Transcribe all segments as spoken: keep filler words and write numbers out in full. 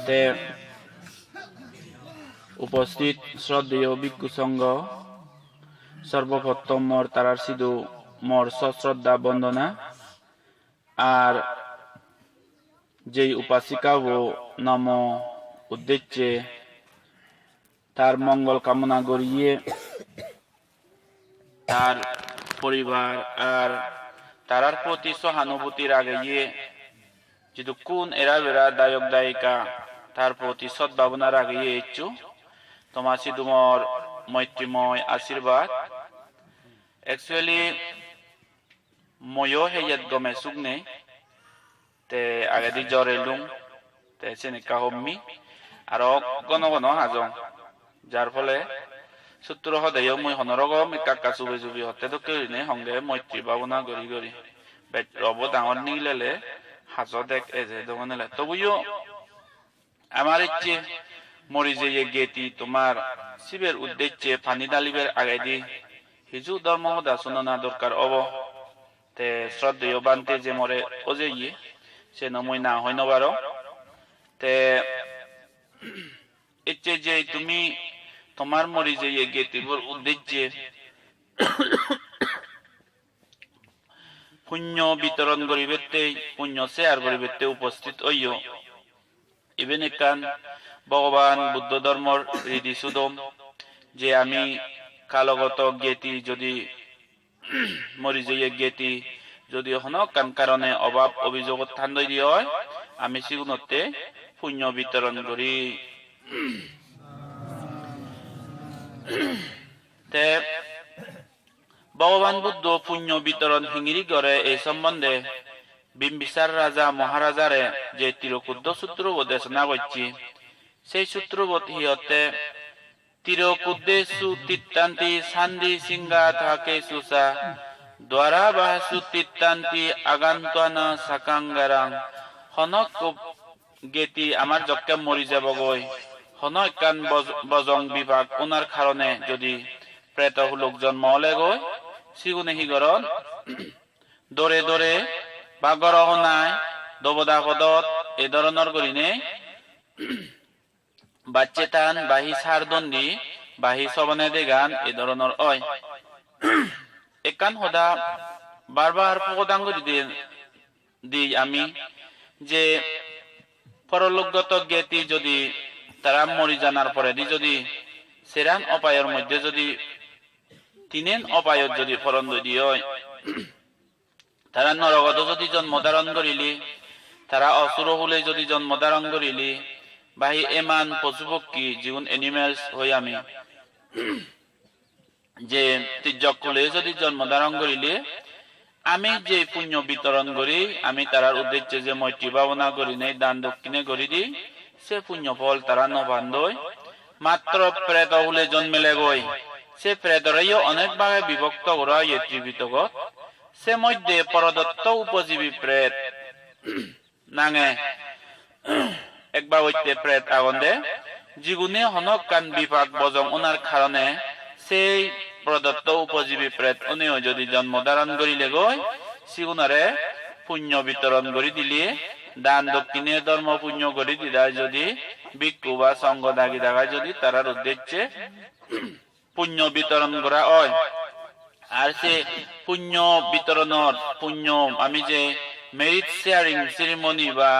Te uposthit shroddheyo bhikkhu songho, sorbopottom mor tarar sidu mor soshroddha bondona. Ar jei upasika bo namo uddecche tar mongol kamona goriye, tar poribar ar tarar proti sohanubhuti rageye, jidukkun era bera dayok dayika tar proti sodbhabona rageye eccho, toma sidu mor moitrimoy ashirbad. Actually, moyo heyet gome suk nei. Te agedi jor elung, te sen ekka hommi, aro gono gono hajong. Jar phole sutro hodeyo mui hono rogom ekka ekka subi subi hotte dokke gurinei honge moitri bhabona guri guri. Bej robo dangor nigilele hajo dek eje dogonele. Tobuyo amar icche mori jeye geti tomar siber uddecche pani daliber agedi hiju dhormo hoda sunana dorkar obo. Te shroddheyo bhante je more ojeye, seno mui na hoi no parong. Te icche je tumi tomar mori jeye getibor uddecche punyo bitoron guribatte, punyo share guribatte uposthit oiyo. Iben ekkan Bhogoban Buddho dhormor ridi sudom, je ami kalogoto geti jodi mori jeye geti jodi hono ekkan karone obab obijogot thandoi di oi, ami sigunotte punyo bitoron guri. Te Bhogoban Buddho punyo bitoron hingiri gore ei sombonde Bimbisar Raja Maharajare je Tirokuddo Sutrobo desona gocche, sei sutrobot hi hotte, "Tirokuddesu tittanti sandhi singha thakesu ca, dvarabahasu tittanti agantvana sakangarang." Honokko geti amar jokke mori jebogoi, hono ekkan boj-, bojong bibak onar karone jodi preto hulok jonmo olegoi, sigune hi goron? Dore dore ba goro honai, doboda podot, ei dhoronor gurinei bacche tan, ba hi sar dondi, ba hi sobone degan, ei dhoronor oi. Ekkan hoda bar bar pogodang guri di, di ami, je porolokgoto geti jodi tara mori janar poredi jodi seran opayor moddhe jodi tinen opayot jodi poron doi di oi, tara norogodo jodi jonmo dharon gorile, tara osuro hule jodi jonmo dharon gorile, ba hi eman posu pokki, jigun animals hoi ami, je tijjok hule jodi jonmo dharon gorile, ami je punyo bitoron guri, ami tarar uddecche je moitri bhabona gurinei dan dokkine guri di, se punyo phol tara no pandoi. Matro preto hule jonmelegoi, se pretoreyo onek bhage bibhokto gora oye Tripitogot. Se moddhe prodotto upojibi pret nange ek babotte pret agonde, jigune hono ekkan bipak bojong onar karone sei prodotto upojibi pret uneyo jodi jonmo dharon gurilegoi, sigunore punyo bitoron guri dile, dan dokkine dhormo punyo guri didai jodi bhikkhu ba songho dagi dagai jodi tarar uddecche punyo bitoron gora oi. Ar se punyo bitoronor, punyo ami je merit sharing ceremony ba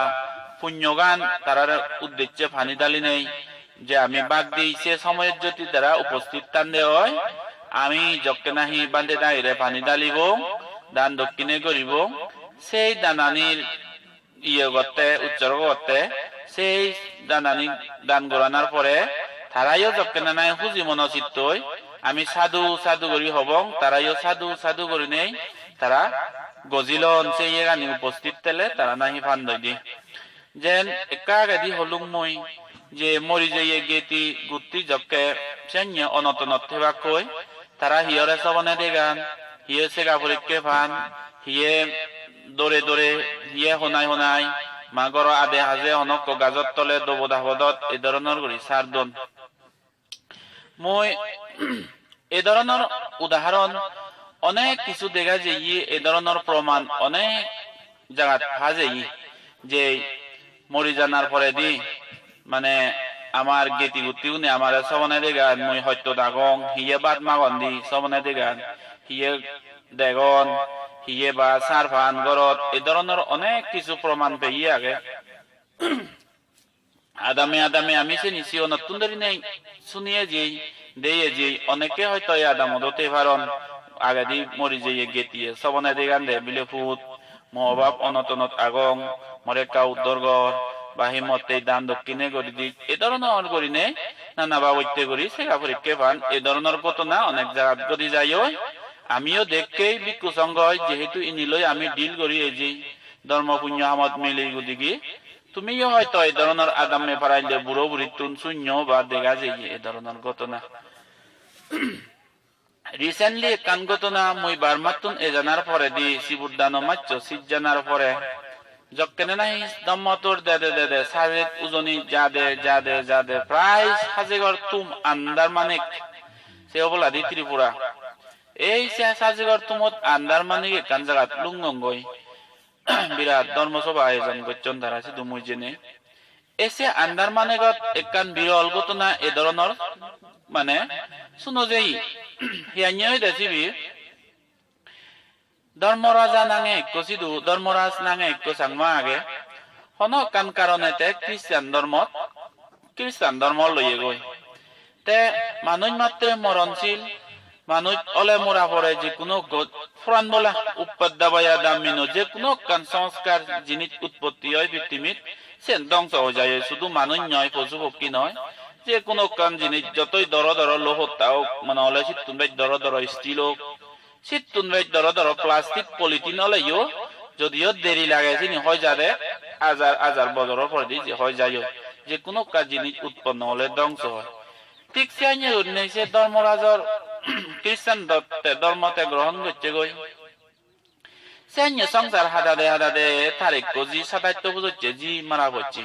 punyogan tarar uddecche pani dalinei je ami bak di, se somoyot jodi tara uposthit thande oi, ami jokke nahi bhante dagire pani dalibong, dan dokkine guribong, sei dananir iye gotte, utsorgo gotte, sei danani dan goranar pore tarayo jokke nanai huji mono sittoi ami sadhu sadhu guri hobong, tarayo sadhu sadhu gurinei tara gojilon, sei iyegani uposthit thele tara nahi pandoi di. Jen ekka agedi holung mui je mori jeye geti gutti jokke senne onotonot thebakkoi, tara hiyore sobone degan, hiye sega porikke pan, hiye dore dore, hiye honai honai, ma goro ade haje honokko gajor tole doboda podot ei dhoronor guri sar don. Mui ei dhoronor udahoron onek hissu dega jeye, ei dhoronor proman onek jagat pa jeye, je mori janar poredi, mane, amar geti gutti gune amare sobone degan, mui hosto dagong, hiye bhat magon di sobone degan, hiye degon, hiye ba sar pan gorot, e dhoronor onek kichu proman peye age. Adame adame ami seni siyonottun dhorinei suni ejei, dei ejei, onekke hoito ei adamot o thei paron, agedi mori jeye getiye sobone degan de bile, "Put, mo bap onotonot agong, more ekka uddor gor, ba hi motte dan dokkine guri dik." E dhoronor gurinei nana babotte guri sega porikke pan. E dhoronor ghotona onek jagat ghodi jai oi. Amiyo dekkei bhikkhu songhoi, jehetu iniloi ami deal guri ejei, dhormo punyo hamot mili gudigi. Tumiyo hoito ei dhoronor adamme paraille buro burittun sunno ba dega jeye ei dhoronor ghotona. Recently ekkan ghotona, mui Burmattun ejanar poredi, Sibur dano maccho sij janar pore, jokkene nahi Dhammator dede dede sajek ujoni jade jade jade prai sajegor thum Andarmanik, se oboladi Tripura. Ei se sajegor thumot Andarmanik ekkan jagat lungongoi. Birat dhormo sobha ayojon gocchon tara sidu mui jenei. E se Andarmanigot ekkan birol ghotona e dhoronor, mane, suno jeye. Hiyanye hoide sibe, Dharmaraja nange ekko sidu, Dharmaraj nange ekko Changma age. Hono ekkan karone te Christian dhormot, Christian dhormo loyegoi. Te manuj matre moronsil, manuj ole mora pore je hono ekko puran bola, uppaddavaya dhammino, je hono ekkan sanskar jinis utpotti oi pittimit, sen dhongso oi jai, sudu manuj noi, posu pokki noi. Je hono ekkan jinis jotoi doro doro lohotta ok, mane ole sittun bej doro doro steel ok, sittun bej doro doro plastic polythene oleyo, jodio deri lage sini hoi jade, hajar hajar bojoror poredi je hoi jai o, je hono ekkan jinis utponno ole dhongso oi. Thik se anye gurinei se Dharmarajor Christian dhotte dhormote grohon gocchegoi. Se anye songsar hadade hadade tar ekko ji sadaitto pujocche, ji mara pocche.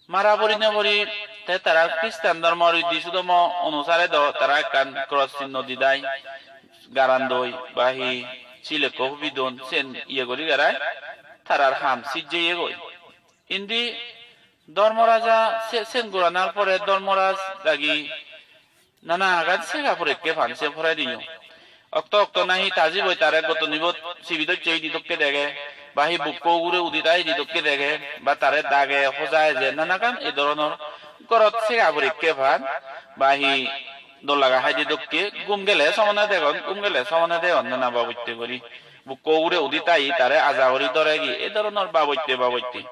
Mara pori no pori te tara Christian dhormo ridi sudomo onusare do tara ekkan cross sinno didai, garandoi ba hi silekko hubi don, sen iye guri garai tarar ham sijjeyegoi. Indi Dharmaraja se-, sen goranar pore Dharmaraj dagi nana agan sega porekke pan se porediyo. Okto okto nahi tajiboi tare gotonibot sibi docche idi dokke dege, ba hi bukko ugure udi ta idi dokke dege, ba tare dage, hoja eje, nanagan ei dhoronor gorot sega porekke pan, ba hi dol laga haide dokke, gum gele somone degon, gum gele somone degon nana babotte guri. Bukko ugure udi tai tare aja guri dhoregi, ei dhoronor babotte babotte.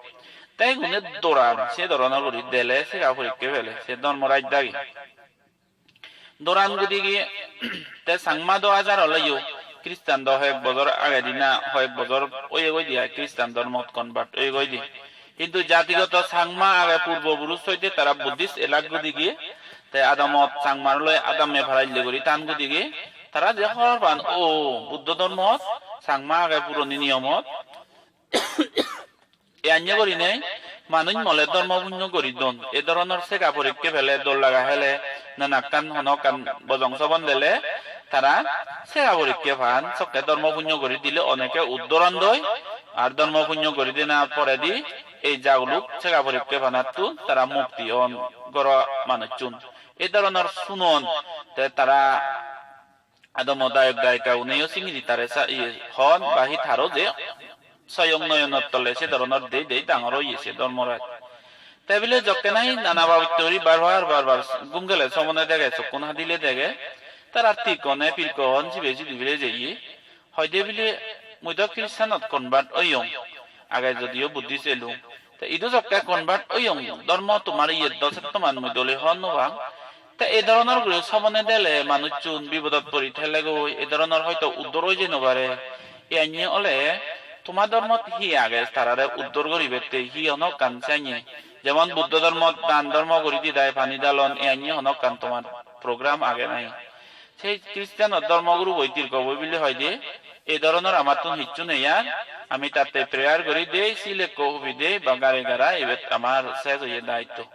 Te igune doran, se dhoronor guri dele sega porekke pele, se Dharmaraj dagi. Doran gudigi te Changma do hajar oleyo, Christian do hoyek bojor agedi na hoyek bojor oyegoi di ai Christian dhormot convert oyegoi di. Hintu jatigoto Changma age purbo purush hoite tara Buddhist elak gudigi, te adamot Changmar loi adamme paraille guri tan gudigi, tara je hobor pan, o, Buddho dhormot Changma age puroni niyomot, e anye gurinei manuj mole dhormo punyo guri don. E dhoronor sega porekke pele, dol laga hele, nanakkan hono ekkan bojong sobon dele tara sega porekke pan, sokke dhormo punyo guri dile oneke uddoron doi, ar dhormo punyo guri dena poredi ei jaguluk sega porekke panattun tara mukti on goro manuchun. E dhoronor sunon, te tara adamo dayok dayika guneyo singiri tare sa-, iye, hon ba hi taro je soyong noyonor tole se dhoronor dei dei dangor oye se Dharmaraj. Te bile jokke nahi nana babotte guri bar bar bar bar gum gele somone dege, sokkun hadile dege, tara tik hone pirko hon sibe sidu bile jeye. Hoide bile mui do Christianot convert oyong, age jodio Buddhist elung. Te idu jokke convert oyong, dhormo tomar iyet do settoman mui dole hobor no pang. Te ei dhoronor guri somone dele manuchun bipodot pori thelegoi, ei dhoronor hoito uddor oi jei no pare. Iyanni ole toma dhormot hi age tarare uddor guribette, hi hono ekkan sanye? Jemon Buddho dhormot dan dhormo guri didai, pani dalon, iyanni hono ekkan tomar program age nahi? Sei Christian dhormo guru boi tirko boi bili hoide, ei dhoronor amattun hissu nei ar, ami tatte prayer guri dei, silekko hubi dei, ba gare gara, ibet amar ses oye daitto.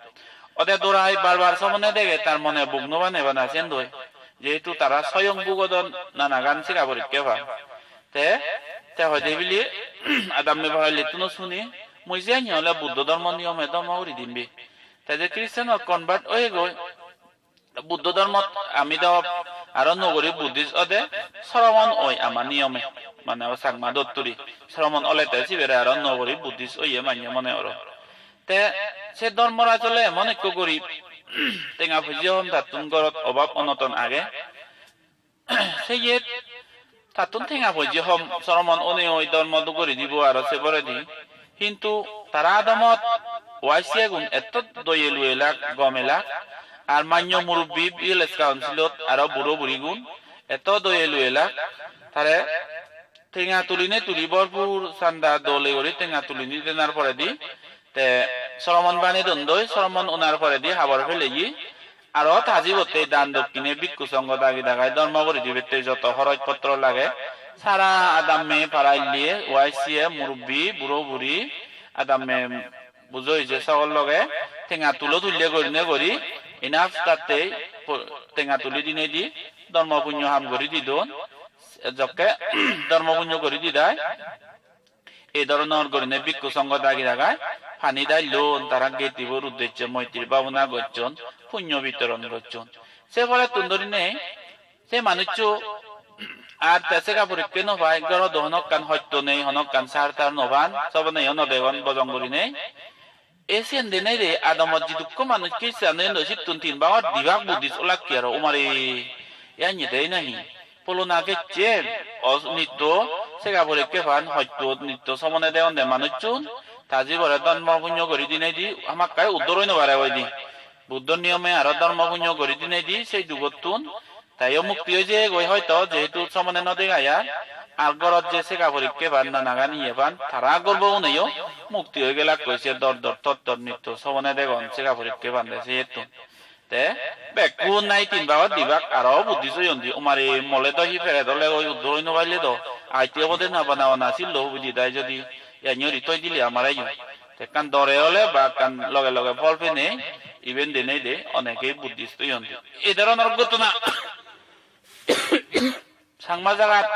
Ode dorai bar bar somone dege, tar mone buk no bane bana sendoi. Jehetu tara soyong bugodon, nanagan sega porikke pan. Te, te hoide bili adamme parallettuno suni, Mui siyani ole Buddho dhormo niyome dhormo guri dim be. Te je Christian-ot convert oyegoi, Buddho dhormot ami do aro nuo guri Buddhist ode sromon oi ama niyome, mane o Changma dotturi sromon ole te sibere aro nuo guri Buddhist oye manye mone oro. Te se dhormoraj ole emon ekko gorib, tenga poije hom, tattun gorot obab onoton age. Seyet tattun tenga poije hom, sromon onei oi dhormo duk guri dibo aro se poredi. Hintu tara adamot Y C A gun etto doyelu elak, gom elak, ar manyo murubbi village councilot aro buro burigun etto doyelu elak. Tare tenga tuline tuli, bhorpur chanda dole guri tenga tuline denar poredi, te sromon bane dondoi, sromon onar poredi habor peleye, aro tajibotte dan dokkine bhikkhu songho dagi dagai dhormo guri dibatte joto horoj potro lage, sara adamme para illiye, Y C A murubbi, buro buri, adamme bujo ije sogol loge tenga tulo tulle gorine gori, enough tatte po-, tenga tuli dinei di dhormo punyo ham guri didon, jokke dhormo punyo guri didai. Ei dhoronor gurinei bhikkhu songho dagi dagai pani daillon, tara getibor uddecche moitri bhabona gocchon, punyo bitoron gocchon. Se porettun dhurinei se manuccho ar te sega porikke no pai, ghorot do honokkan hosto nei, honokkan sar tar no pan, soboneyo no degon bojong gurinei. E siyen denei de adamot jidukko manuj Christian oyon do, sittun tin bhagor di bhag Buddhist olakke aro, umare, e anye de nahi. Polona gecche, os-, nitto sega porikke pan, hosto nitto sobone degonde manucchun, ta jibore dhormo punyo guri dinei di hamakkai uddor oi no pare oide. Buddho niyome aro dhormo punyo guri dinei di sei dugottun teyo mukti oi jeyegoi hoito, jehetu sobone no dega jar. Ar ghorot je sega porikke pan, nanagan iye pan, tara gorboguneyo mukti oi gelakkoi, se dor dor tor tor nitto sobone degon sega porikke pande seyettun. Te bekkun nahi tin bhagor di bhag aro Buddhist oyon di, umare mole do hi peret olegoi, uddor oi no palle do, aite obode na bana bana sillo hubidi dai jodi iyani guri toi dile amareyo. Te ekkan dore ole ba ekkan loge loge phol penei, iben denei de onekei Buddhist oyon. Ei dhoronor ghotona Changma jagat,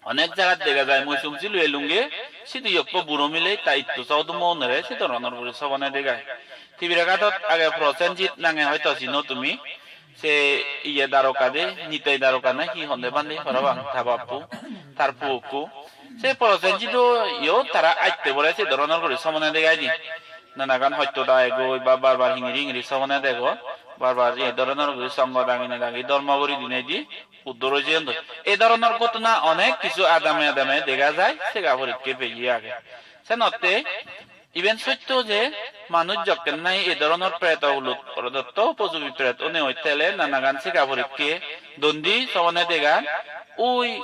onek jagat dega jai, mui sum silu elunge, sidu yokko buro mile ta itto sa udummo unore se dhoronor guri sobone degai. Tibiragadot age Prosenjit nange hoito sino tumi, se iye daroka de, Nitai daroka na hi honde bande parapang ta bappu, tar puokku. Se Prosenjit-o yo tara atte bore se dhoronor guri sobone degai di. Nanagan hosto dagegoi ba bar bar hingiri hingiri sobone degon, bar bar ei dhoronor guri songho dagine dagi dhormo guri dinei di uddor oi jeyondoi. Ei dhoronor ghotona onek kisu adame adame dega jai, sega porikke peye age. Senotte iben sotto je manuj jokken nahi ei dhoronor preto hulot, prodotto upojogi pret onei oi tele nanagan sega porikke don di sobone degan, ui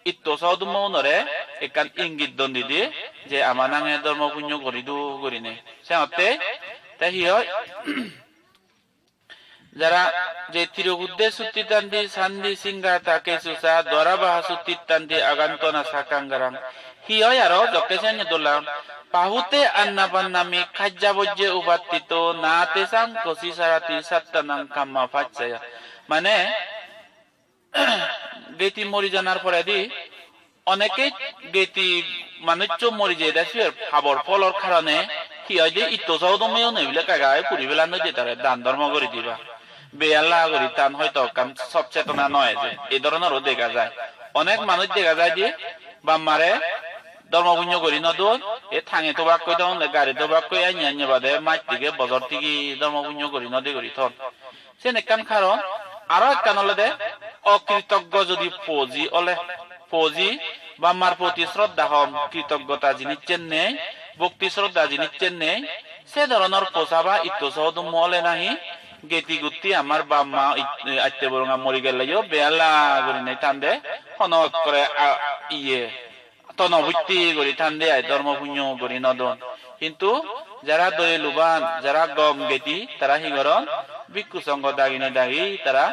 itto sa udummo unore ekkan ingit don di de je ama nange dhormo punyo guri do gurinei. Senotte te hi oi? Jara je Tirogudde suttitandi sandi singha take susa dwarabaha suttitandi agantona sakangarang. Hi oi aro jokke senne dola. Pahute annapannami kajjabojje upattito na tesang kosi sarati sattanang kamma pacchaya. Mane geti mori janar poredi oneke geti manuccho mori jeyede, siber pabor pholor karone hi hoide itto sa udummo unore bile gai gai puri pelan hoide tare dan dhormo guri diba. Beyalla guri tan hoito ekkan sot chetona no eje. Ei dhoronoro dega jai. Onek manuj dega jai de bap mare dhormo punyo guri no don, e tange tobakkoi don, gari tobakkoi anye anye bade maj tige bojor tige dhormo punyo guri no de guri ton. Sen ekkan karon, aro ekkan olode okritoggo jodi poji ole, poji bap mar proti sroddha hom, kritoggota jinissen nei, bhokti sroddha jinissen nei, se dhoronor posa ba itto sa udummo ole nahi geti gutti amar bap ma it-, atte boronga mori geleyo beyalla gurinei tande hono ekkore a-, iye tono butti guri tande ai dhormo punyo guri no don. Hintu jara doyeluban, jara gom geti, tara hi goron? Bhikkhu songho dagine dagi tara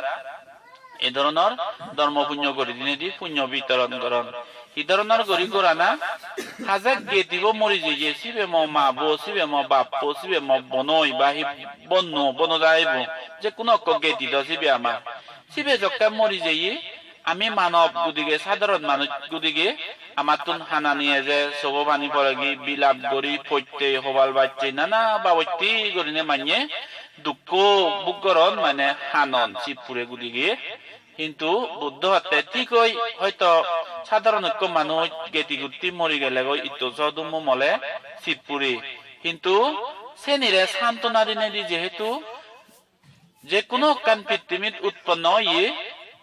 ei dhoronor dhormo punyo guri dinei di punyo bitoron goron. Hi dhoronor guri gorana? Haje getibo mori jeye, sibe mo mabo, sibe mo bappo, sibe mo bonoi ba hi bonno, bonojaibo, je hono ekko geti do sibe amar. Sibe jokke mori jeye, Ami manob gudige, sadharon manuj gudige, amattun hanani eje, sogo pani poregi, bilap guri, poitte, hobal bacche, nana babotte gurine manye dukko bhog goron, mane hanon sip pure gudige. Hintu Buddho hotte thik oi hoito sadharon ekko manuj geti gutti mori gelegoi itto so dummo mole sip pure. Hintu senire santona dinedi jehetu je hono ekkan pittimit utponno oye,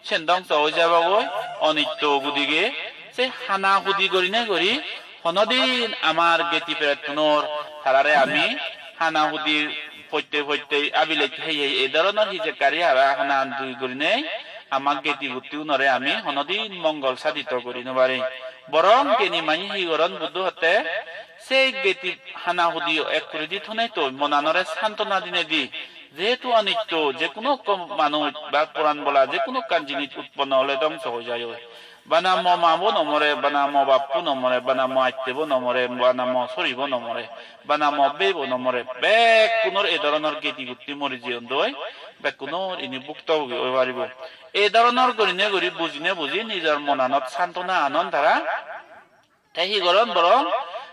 sen dongso oi jabogoi, onitto gudige, se hana hudi gorine gori, honodin amar geti perettunor tarare ami hana hudi poitte poitte abilej hei hei ei dhoronor hijekkari hara hana hudi gorinei ama geti guttiunore ami honodin mongol sadito gori no pari. Borong geni manye hi goron Buddho hotte, se geti hana hudi ekkuredi thonei toi monanore santona dinedi, jehetu onitto, je hono ekko manuj ba poran bola je hono ekkan jinis utponno ole dongso oi jai oi. Bana mo mabo no more, bana mo bappo no more, bana mo attebo no more, bana mo soribo no more, bana mo beibo no more, bekkunor ei dhoronor geti gutti mori jeyon doi, bekkunor ini bhuktobogi oi paribo. Ei dhoronor gorine gori bujine buji nijor monanot santona anon tara. Te hi goron, borong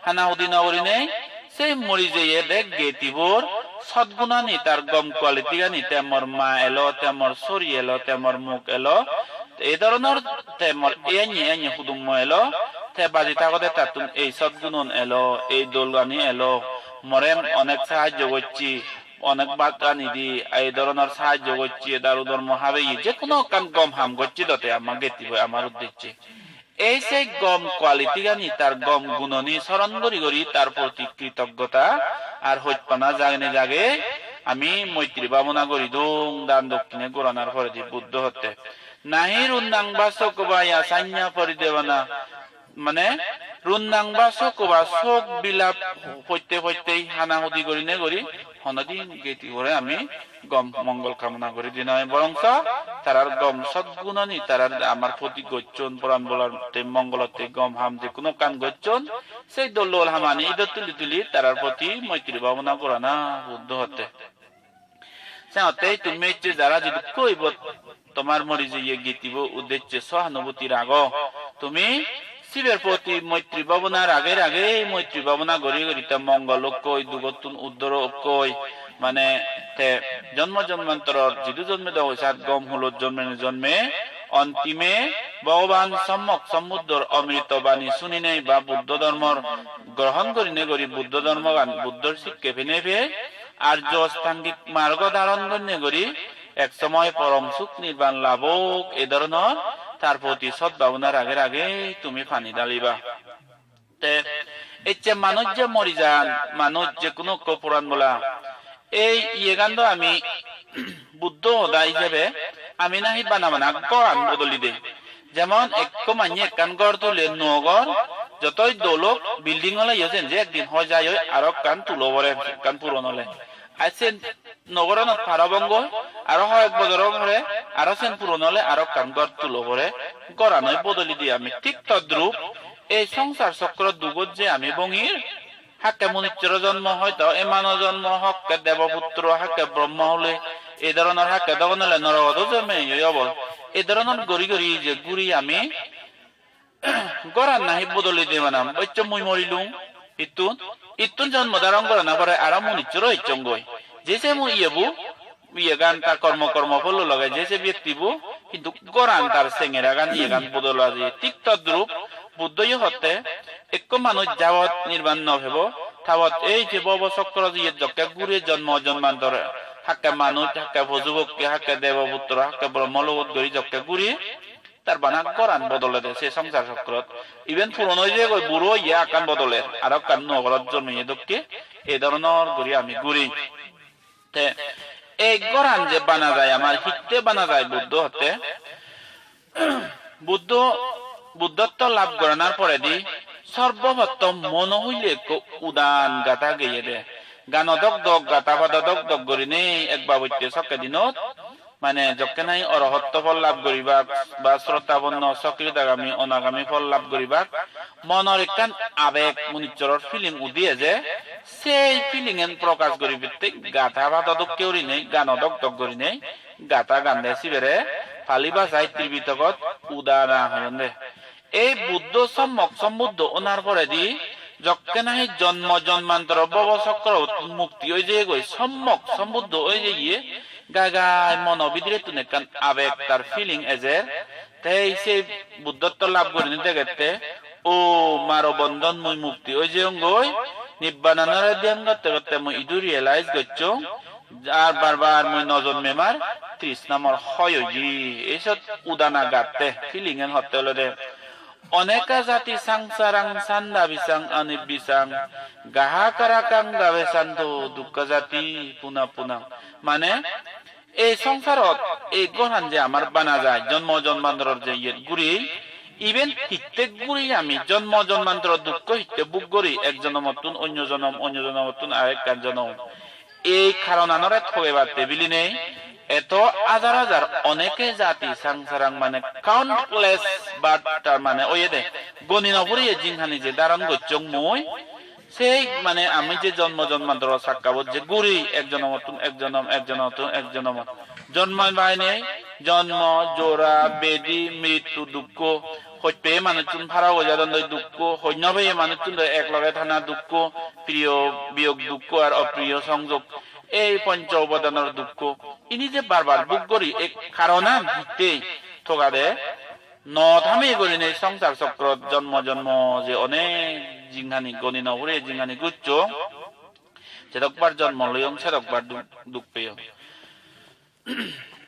hana hudi no gurinei sei mori jeye de getibor sot gunani, tar gom quality gani, te mor ma elo, te mor sori elo, te mor muk elo, te ei dhoronor, te mor ei anye anye hudummo elo, te baji thagode tattun ei sot gunon elo, ei dol gani elo, more onek sahajjo gocche, onek bhat ani di, ei dhoronor sahajjo gocche, daru dhormo habeye, je hono ekkan gom ham gocche do te ama getiboi amar uddecche. Ei se gom quality gani, tar gom gunoni soron gori gori tar proti kritoggota ar hojpana jagene jage ami moitri bhabona guri dong, dan dokkine goranar poredi. Buddho hotte, "Nahi runnang va sokva yasanya paridevana", mane runnang va sokva, sok bilap poitte poitte hana hudi gorine gori honodin getibore ami gom mongol kamona guri di noi, borongso tarar gom sot gunani, tarar amar proti gocchon, poran bolar te mongolotte gom ham je hono ekkan gocchon, sei dol dol hamani idot tuli tuli tarar proti moitri bhabona gorana Buddho hotte. Senotte tumi ecche jara jidukko ibot tomar mori jeye getibo uddecche sohanubhuti rago, tumi siber proti moitri bhabona rage rage, moitri bhabona gori gori te mongol okkoi, dugottun uddoro okkoi, mane te jonmo jonmantoror jidu jonme dogoi sat gom hulot jonme no jonme, ontime Bhogoban Sommok Sombuddhor omrito bani suninei ba Buddho dhormor grohon gorine gori, Buddho dhormogan, Buddhor sikke pene pei, Arjo Ostangik margo dharon gorine gori ek somoy porom suk nirban lab ok, ei dhoronor tar proti sot bhabona rage rage tumi pani dhaliba. Te ecche manuj je mori jan, manuj je hono ekko poran bola, ei iyegan do ami Buddho hoda ijebe ami nahi bana bana goran bodoli de. Jemon ekko manye ekkan gor tule, nuo gor, jotoi dol ok, building oleyo sen je ekdin hoi jai oi, aro ekkan tulo pore, ekkan puron ole. Ar sen nuo goranot par obongoi, aro hoyek bojoro pore, aro sen puron ole aro ekkan gor tulo pore, goranoi bodoli di ami. Thik todrup ei songsar chokro dugot je ami bongir, hakke munichoro jonmo, hoito ei mano jonmo, hakke deboputro, hakke Brahma hule, ei dhoronor hakke dogon ole norogot o jonmeyoi obo. Ei dhoronor guri guri je guri ami goran nahi bodoli de bana, boccho mui morilung, ittun, ittun jonmo dharon gorana pore aro munichoro ecchongoi. Je se mu iyebu, iyegan ta kormo, kormo phollo loge je se byaktibo, hintu goran tar sengeragan iyegan bodol oi jai. Thik todrup Buddho yo hotte, ekko manuj jabot nirban no pebo, tabot ei je bhobo chokro iye jokke gure jonmo jonmantor, hakke manuj, hakke poju pokke, hakke deboputro, hakke Brahma logot guri jokke guri, tar bana goran bodolede se songsar chokrot. Iben puron oi jeyegoi, buro oye, ekkan bodoler, aro ekkan nuo gorot jonmeye dokke, ei dhoronor guri ami guri. Te ei goran je bana jai amar, hitte bana jai Buddho hotte? Buddho, Buddhotto lab goranar poredi sorboprottom mono hulle ekko udan gatha geyede. Gano dok dok, gatha pado dok dok gurinei ek babotte sokke dinot, mane jokke nahi orohotto phol lab guribak ba srotaponno, sokridagami, onagami phol lab guribak, monor ekkan abeg, munichoror feeling udi eje, sei feeling-an prokash guribatte gatha pado dokke gurinei, gano dok dok gurinei gatha gande, sibere Pali bhasai Tripitogot udana hoyonde. Ei Buddho Sommok Sombuddho onar poredi jokke nahi jonmo jonmantoro bhobo chokro mukti oi jeyegoi, Sommok Sombuddho oi jeye, gai gai mono bidirettun ekkan abeg tar feeling ejer. Te ei se Buddhotto lab gurinei degette, "O maro bondhon, mui mukti oi jeyonggoi, nibbananore dhyan gotte gotte mui idu realize gocchong, ar bar bar mui no jonmemar, trisna mor hoy oye." Ei sot udana gatte, feeling-an hotte olode, "Oneka jati sangsarang sandabisang anibisang, gahakarakaṃ gavesanto dukkhajati punapunaṃ." Mane, ei songsarot ei goran je amar bana jai, jonmo jonmantoror je iyet guri, iben hitte guri ami jonmo jonmantoror dukko hitte bhug guri, ek jonomottun onyo jonom, onyo jonomottun arekkan jonom? Ei karonanore thogebatte bilinei eto hajar hajar oneke jati sangsarang, mane countless birth, tar mane oyede goni no puriye jinghani je dharon gocchong mui, sei mane ami je jonmo jonmantoro sakkabot je guri, ek jonomottun ek jonom, ek jonomottun ek jonomot, jonmo bainei jonmo, jora, bedi, mrittu dukko, hoj peye manuchun para goi jadon doi dukko, hoj no peye manuchun doi ek loge thana dukko, priyo biyog dukko ar opriyo songjog, ei poncho upadanor dukko. Ini je bar bar bhug guri, ei karonan hittei togade? No thame gurinei songsar chokrot jonmo jonmo je onek jinghani goni no puriye jinghani gocchong, jedokbar jonmo loyong sedokbar du-, duk peyong.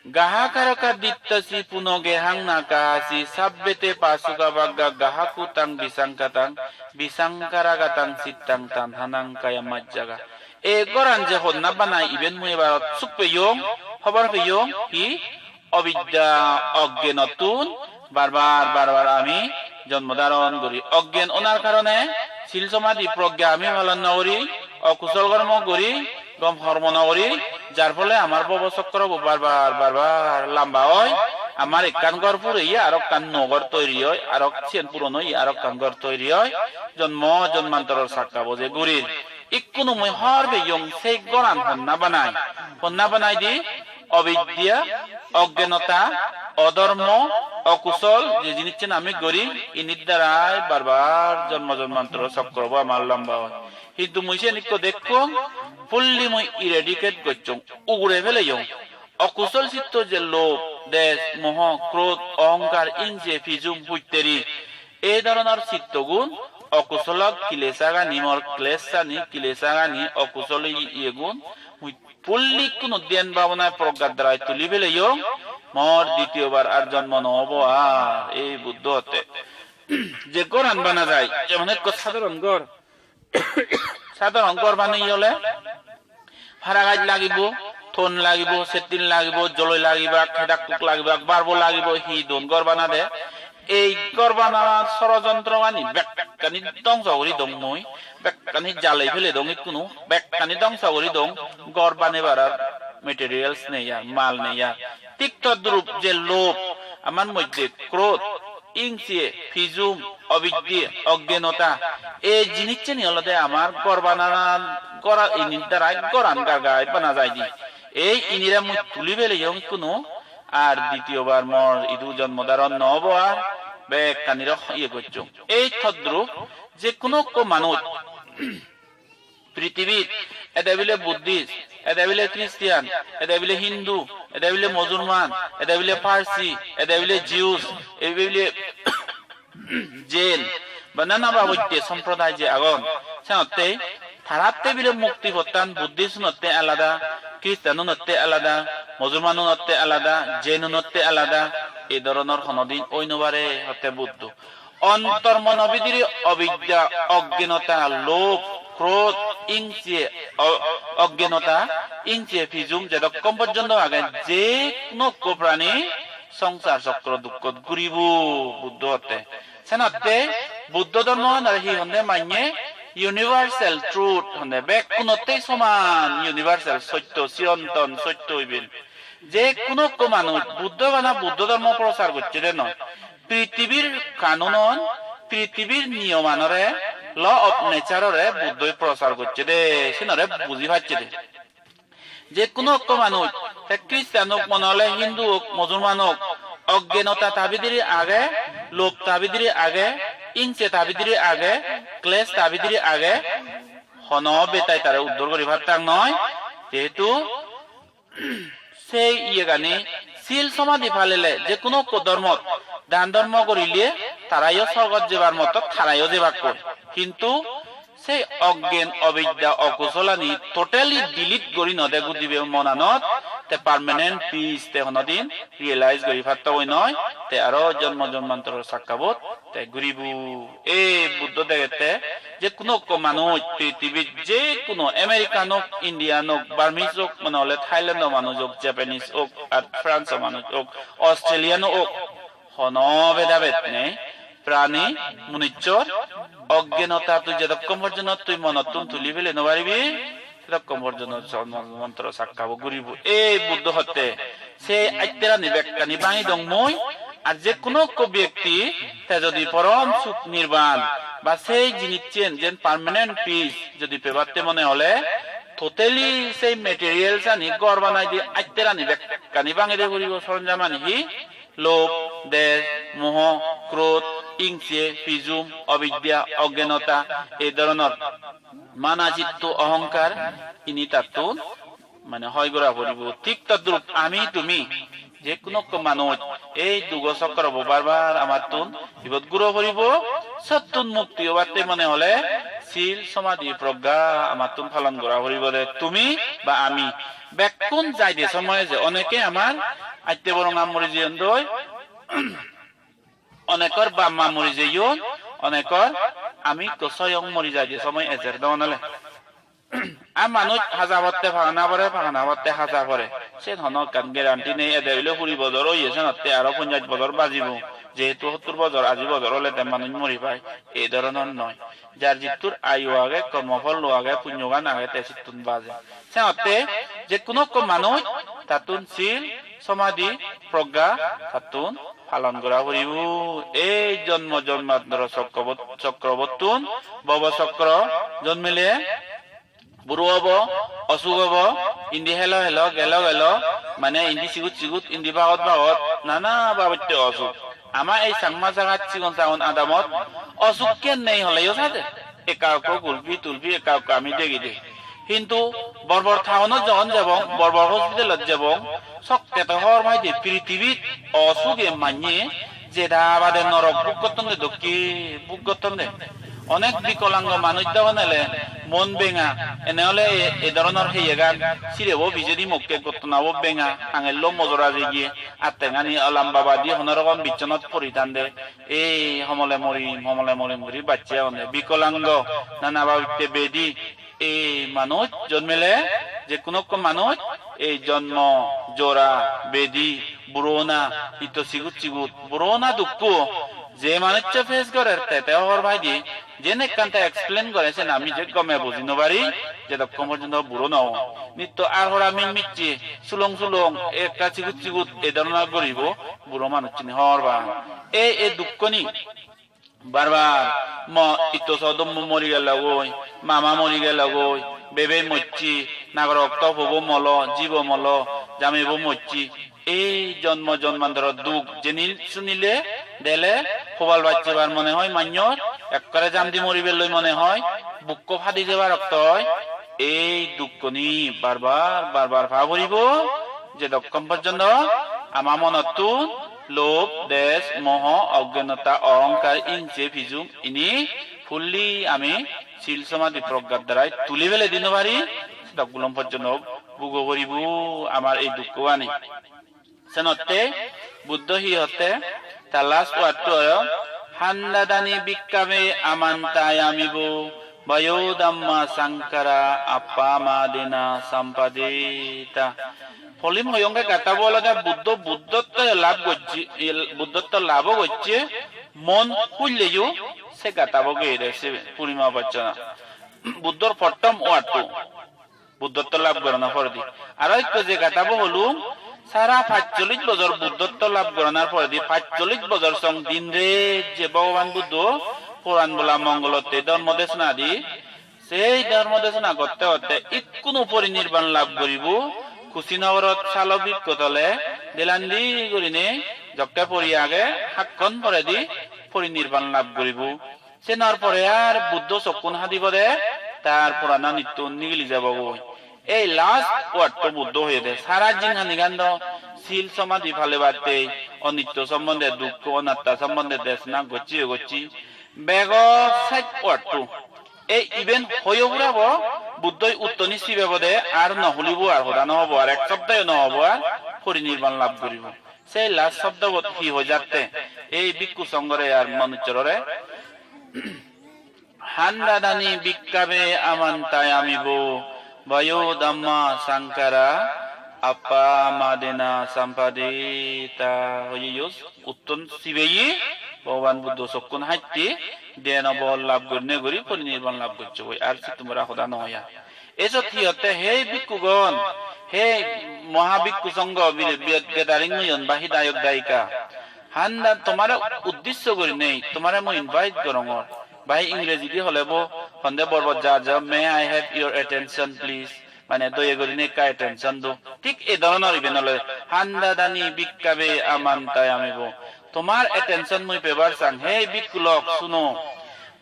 Gahakaraka dittasi puno gehang nakahasi sabbete pasukabagga gahakutang bisangkatang bisangkaragatang sittang tanhanang kayamajjaga. E goran je honna banai iben mui ebar suk peyong, hobor peyong, hi? Obidya, oggenottun bar bar, bar bar ami jonmo dharon guri. Oggen onar karone sil somadhi progya ami palon no guri, okusol kormo guri, gom hormo no guri, jar phole amar bhobo chokrobo bar bar, bar bar lamba oi. Amar ekkan ghor pureye, aro ekkan nuo ghor toiri oi, aro siyen puron oye, aro ekkan ghor toiri oi. Jonmo jonmantoror sakka boje guri. Ikkunu mui hobor peyong sei goran honna banai. Honna banai di? Obidya, oggenota, odhormo, okusol, je jinissan ami guri, inir darai bar bar jonmo jonmantoro chokrobo amar lamba oi. Hintu mui siyen ikko dekkong, fully mui eradicate gocchong, ugure peleyong. Okusol sitto je lobh, dej, moho, krodh, ohongkar, ingse, pijum, hutteri, ei dhoronor sittogun, okusolok kilesagani, mor kleshani, kilesagani, okusol iyegun, mui fully ikkunu dhyan bhabonai proggar darai tuli peleyong, mor ditiyobar ar jonmo no obo ar, ei Buddho hotte. Je goran bana jai, jemon ekko sadharon gor, sadharon gor baneye ole, para gaj lagibo, ton lagibo, settin lagibo, joloi lagibak, hedak tuk lagibak, barbo lagibo, hi don gor banade. Ei gor bananar sorojontrogani bekkani dongso guri dong mui, bekkani jalei pele dong ikkunu, bekkani dongso guri dong, gor banebar ar materials nei ar, mal nei ar. Tik todrup je lobh, amar moddhe krodh, ingse, pijum, obidye, oggenota, ei jinisseni olode amar gor bananan, gora-, inir darai goran gargai bana jaide. Ei inire mui tuli peleyong ikkunu, ar ditiyobar mor idu jonmo dharon no obo ar, bekkanire iye gocchong. Ei todrup je hono ekko manuj Prithibit ede bile Buddhist, ede bile Christian, ede bile Hindu, ede bile Musulman, ede bile Parsi, ede bile Jews, ede bile Jain, ba nana babotte somproday je agon, senotte taratte bile mukti pottan Buddhist unotte alada, Christian unotte alada, Musulman unotte alada, Jain unotte alada, ei dhoronor honodin oi no pare, hotte Buddho. Ontor mono bidire obidya, oggenota, lobh, krodh, ingse, o-, oggenota, ingse, pijum jedokkon porjonto age, je hono ekko prani songsar chokro dukkot guribo, Buddho hotte. Senotte Buddho dhormo honore hi honde manye? Universal truth honde, bekkunottei soman, universal sotto, chironton sotto iben. Je hono ekko manuj Buddho bana Buddho dhormo prochar gocche de noi, prithibir kanunon, prithibir niyomanore, law of nature-ore Buddhoi prochar gocche de, sinore buji pacche de. Je hono ekko manuj, te Christian ok, mone hole Hindu ok, Musulman ok, Oggenota ta bidire age, lob ta bidire age, ingse ta bidire age, kles ta bidire age, hono betai tare uddor guri pattak noi. Jehetu sei iyegani sil somadhi palele, je kuno ekko dhormot dan dhormo gorile tarayo sorgot jebar moto tarayo jebakkoi. Hintu sei oggen, obidya, okusolani totally delete guri node gudibe monanot, te permanent peace te honodin realize guri pattogoi noi, te aro jonmo jonmantoror sakkabot te guribo. Ei Buddho degette je kuno ekko manuj prithibit je kuno American ok, Indian ok, Burmese ok, mane hole Thailand o manuj ok, Japanese ok, ar France o manuj ok, Australian o ok, hono bedabed nei. Prani, munijjor oggenota tui jedokkon porjonto tui monottun tuli pele no paribi, sedokkon porjonto jonmo jonmantoro sakkabo guribo. Ei Buddho hotte, se atterani bekkani bangi dong mui, ar je kuno ekko byekti te jodi porom suk nirban ba sei jinissen jen permanent peace jodi pebatte mone hole, totally sei materials ani, ghor banai de atterani bekkani bangi de puribo, soronjamani hi? Lobh, dej, moho, krodh, ingse, pijum, obidya, oggenota, ei dhoronor mana chitto, ohongkar, ini tattun mane hoi gora puribo. Thik todrup ami tumi je kuno ekko manuj ei dugo chokrobo bar bar amattun ibot guro puribo, sottun mukti obatte mone hole sil, somadhi, progga amattun palon gora puribo de, tumi ba ami. Bekkun jaide somoye je oneke amar atte boronga mori jeyon doi, onekor bap ma mori jeyon, onekor ami ikko soyong mori jaide somoy ejer dogonole. Ar manuj haja potte pagana pore, pagana potte haja pore. Sen hono ekkan guarantee nei, ede bile kuri bojor oye, senotte aro ponjash bojor bajibo. Jehetu sottur bojor, aji bojor ole te manuj mori pai, ei dhoronor noi. Jar jittur ayu age, kormo phollo age, punyogan age, te sittun baje. Senotte je kuno ekko manuj tattun sil, somadhi, progga tattun palon gora puribo. Ei jonmo jonmantoro chokrobot-, chokrobottun, bobo chokro, jonmile buro obo, osuk obo, indi helo helo, gelo gelo, mane indi sigut sigut, indi bagot bagot, nana babotte osuk. Ama ei Changma jagat sigon sagon adamot osukken nei holeyo sade. Ekka ekko gulpi tulpi, ekka ekko ami degi de. Hintu bor bor town-ot jogon jebong, bor bor hospital-ot jebong, sokke to hobor pai de, prithibit osuge manye jeda bade norok buk gotton de, dokke buk gotton de. Onek bikolango manuj dogon ele mon benga, ene ole e, e dhoronor heyegan sirebo pijedi mokke, gottonabo benga, angello mojora jeye, attengani lamba badi hono rokom bichonot pori tande. Ei homole morim, homole morim guri bacche agonde. Bikolango, nana babotte bedi, ei manuj jonmele, je kuno ekko manuj, ei jonmo, jora, bedi, burona, itto sigut sigut, burona dukko, je manuccho face gorer, te te hobor pai de, jen ekkan te explain gore, sen ami je gome buji no pari, jedokkon porjonto buro no oi. Nitto ar hora min micche, sulong sulong, ekka sigut sigut, ei dhoronor guribo, buro manucchune hobor pan. Ei, ei dukkoni bar bar, mo itto sodom mori gelogoi, mama mori gelogoi, bebe mocche, nagorok to pobo molo, jibo molo, jameibo mocche. Ei jonmo jonmantoro duk jeni sunile, dele, hobal bacchebar mone hoi manyor, ekkore jamdi moribelloi mone hoi, bukko phadi jebar okto oi. Ei dukkoni bar bar, bar bar pa puribo, jedokkon porjonto ama monottun lobh, dej, moho, oggenota, ohongkar, ingse, pijum ini fully ami sil somadhi proggar darai tuli fele di no pari, sedok gulom porjonto bugo puribo amar ei dukkogani. Senotte Buddho hi hotte? Ta last word-to olo, "Handadani bhikkhave amantayamibo, bhayo dhamma sankhara appamadena sampadeta." Polim hoyonge gatabo olode Buddho, Buddhotto lab gocche, il-, Buddhotto labo gocche, mon hulleyo se gatabo geyede se Purima Bachchana. Buddhor pottom word-to. Buddhotto lab gorana poredi. Aro ekko je gatabo holung, sara pachchollish bojor Buddhotto lab goranar poredi, pachchollish bojor song din ret je Bhogoban Buddho poran bola mongolotte dhormo desona di, sei dhormo desona gotte gotte ikkunu porinirban lab guribo, Kushinagarot salo brikko tole delandi gurinei Jokke pori age, hakkon poredi porinirban lab guribo. Senor pore ar Buddho sokkun hadibode, tar porano nittun nigili jabogoi. Ei last word-to Buddho hoyede, sara jinghanigan do sil somadhi palebatte, onitto sombonde, dukko, onatta sombonde desona gocche gocche. Bego sej word-to. Ei iben hoyo purabo, Buddhoi uttoni sibebode ar no hulibo, ar hoda no hobo, ar ek sobdoyo no hobo, ar porinirban lab guribo. Sei last sobdobot hi hoi jatte? Ei bhikkhu songhore ar manuchorore, "Handadani bhikkhave amantayami vo, vayo dhamma sankhara appamadena sampadeta," hoye yo utton sibeye Bhogoban Buddho sokkun hacche, deno bol lab gorine guri porinirban lab gocchogoi, ar sittumora hoda no hoya. Esot hi hotte, hei bhikkhugon, hei moha bhikkhu songho, bi-, bi-, gathering oyon ba hidayok dayika. Handa tomare uddishyo gurinei, tomare mui invite gorongor. Ba hi Ingrejidi hole bo, honde borbot ja ja, "May I have your attention, please?" Mane, "Doye gurinei ekka attention do." Thik ei dhoronor iben ole, "Handadani bhikkhave amantayami vo." Tomar attention mui pebar sang, hei bhikkhu lok, suno.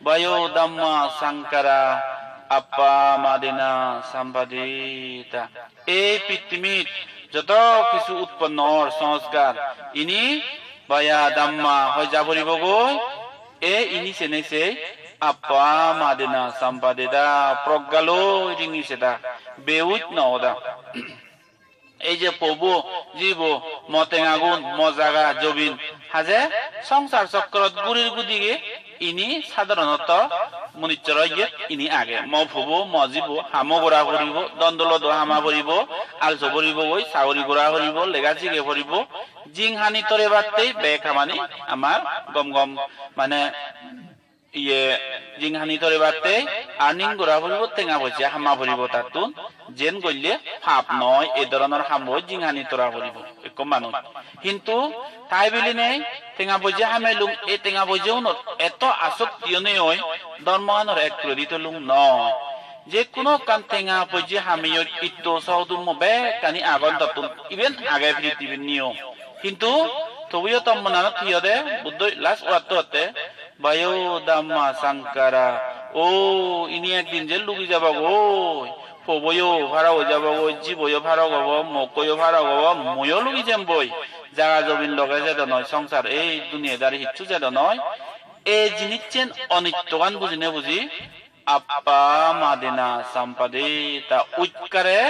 Vayo dhamma sankhara appamadena sampadeta. Ei pittimit joto kichu utponno or sanskar, ini vaya dhamma hoi ja poribogoi, e ini sene sei appamadena sampadeta, progga loi ringi seda, beuj no oda. Ei je pobo, jibo, mo tengagun, mo jaga, jobin, haje songsar chokkorot gurir gudige ini sadharonoto munichchoro iyet ini age. Mo pobo, mo jibo, hamo gora poribo, dhon doulodo hama poribo, also poribo goi, sagori gora poribo, lega sige poribo, jinghani torebatte bek hamani amar gom gom, mane, iye, jinghani torebatte earning gora poribo, tenga poije hama poribo tattun, jen golle pap noi, ei dhoronor hamoi jinghani tora poribo ekko manuj. Hintu tai bilinei tenga poije hamelung, ei tenga poije unot eto asokti onei oi dhormoanor ek kuredi tolung noi. Je kuno ekkan tenga poije hameyoi itto sohudummo bekkani agon tattun, iben age pritibir niyom. Hintu tobuyo to monanot hi ode, Buddhoi last word-to hotte, "Vayo dhamma sankhara." O, ini ekdin je lugi jabogoi. Poboyo para oi jabogoi, jiboyo para obo, mokkoyo para obo, muiyo lugi jemboi. Jaga jobin loge jedo noi, songsar ei duniyadari hissu jedo noi. Ei jinissen onittogan bujine buji, appamadena sampadeta, ukkare,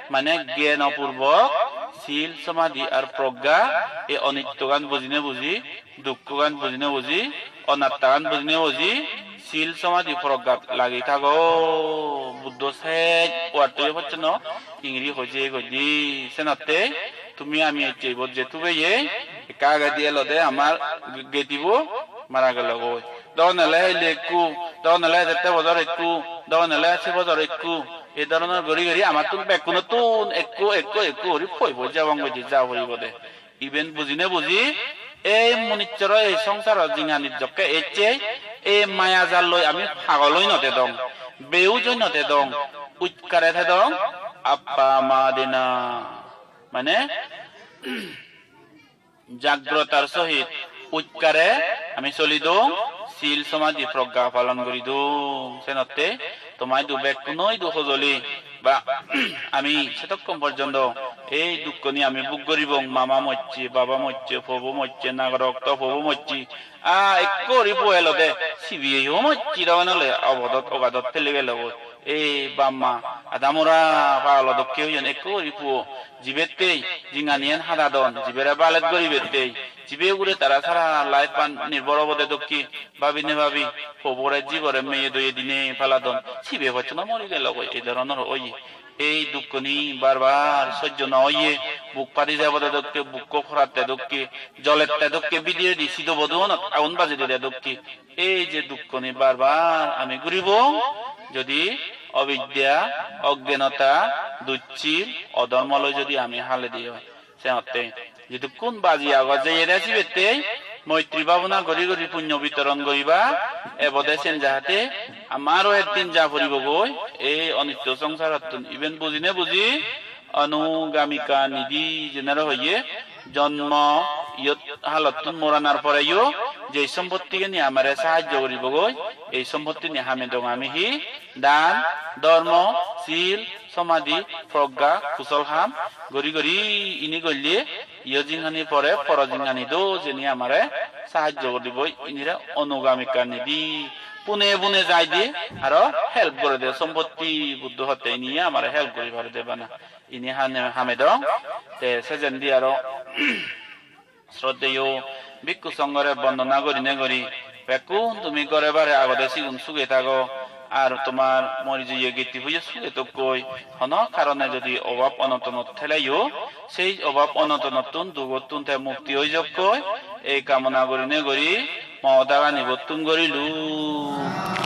mane gyano purbok, sil, somadhi ar progga, ei onittogan bujine buji, dukkogan bujine buji, onattagan bujine buji, sil, somadhi, proggat lagi thago. Buddho sej word-to yo pocchono ingiri hoije goidi. Senotte tumi ami ecche ibot je tubeye, ekka agedi elode amar getibo mara gelogoi. Dogonele hille ekku, dogonele ejette bojor ekku, dogonele se bojor ekku. Ei dhoronor guri guri amattun bekkunottun ekku, ekku, ekku guri poi poi jabong goi je ja puribode. Iben bujine buji, ei munichchoro ei songsaro jinghanit jokke ecche, ei maya jalloi ami pagol oi no tedong, beuj oi no tedong, ukkare tedong, appamadena. Mane, jagrotar sohit ukkare ami solidung, sil, somadhi, progga palon guridung. Senotte tomaidu bekkunoidu hojoli ba ami sedokkon porjonto ei dukkoni ami bhog guribong, mama mocche, baba mocche, pobo mocche, nagorok to pobo mocche. A, ekko guri po elode, sibeyo mocche, dogan ole obodot ogadot pele gelogoi. Ei bap ma, adamora pagolo dokke oyon, ekko guri puo. Jibettei jinghaniyen hadadon, jibere balet guribettei, jibe ugure tara sara life-an nirbor obode dokke, babine babi, pobore, jibore meye doye dine paladon, sibe pocchono mori gelogoi, ei dhoronor oye. Ei dukkoni bar bar sojjo no oye, buk padi jabode dokke, bukko poratte dokke, jolette dokke, bidiredi sidobo duonot agun baji dede dokke. Ei je dukkoni bar bar ami guribong, jodi obidya, oggenota, ducchil, odhormo loi jodi ami haledi oi, senotte jidukkun baji ago jeyede sibettei moitri bhabona guri guri punyo bitoron guriba, ebode sen jahate amaro ekdin ja puribogoi, ei onitto songsarottun iben bujine buji, anugamika nidhi jenere hoye, jonmo, iyot halottun moranar poreyo jei sompotti geni amare sahajjo guribogoi, ei sompotti ni hamedong ami hi dan, dhormo, sil, somadhi, progga, kusol ham guri guri ini golle iyo jinghani pore poro jinghani do jeni amare sahajjo guriboi, inire onugamika nidi. Pune pune jaide aro help gorede, sompotti Buddho hotte iniye amare help guri parede bana. Ini hane hamedong. Te sejendi aro sroddheyo bhikkhu songhore bondona gorine gori, bekkun tumi gore bare agode sigun suge thago, ar tomar mori jeye gitti puyo suge tokkoi, hono karone jodi obab onotonot theleyo, sei obab onotonottun dugottun te mukti oi jokkoi, ei kamona gorine gori mo daganibottun gorilung.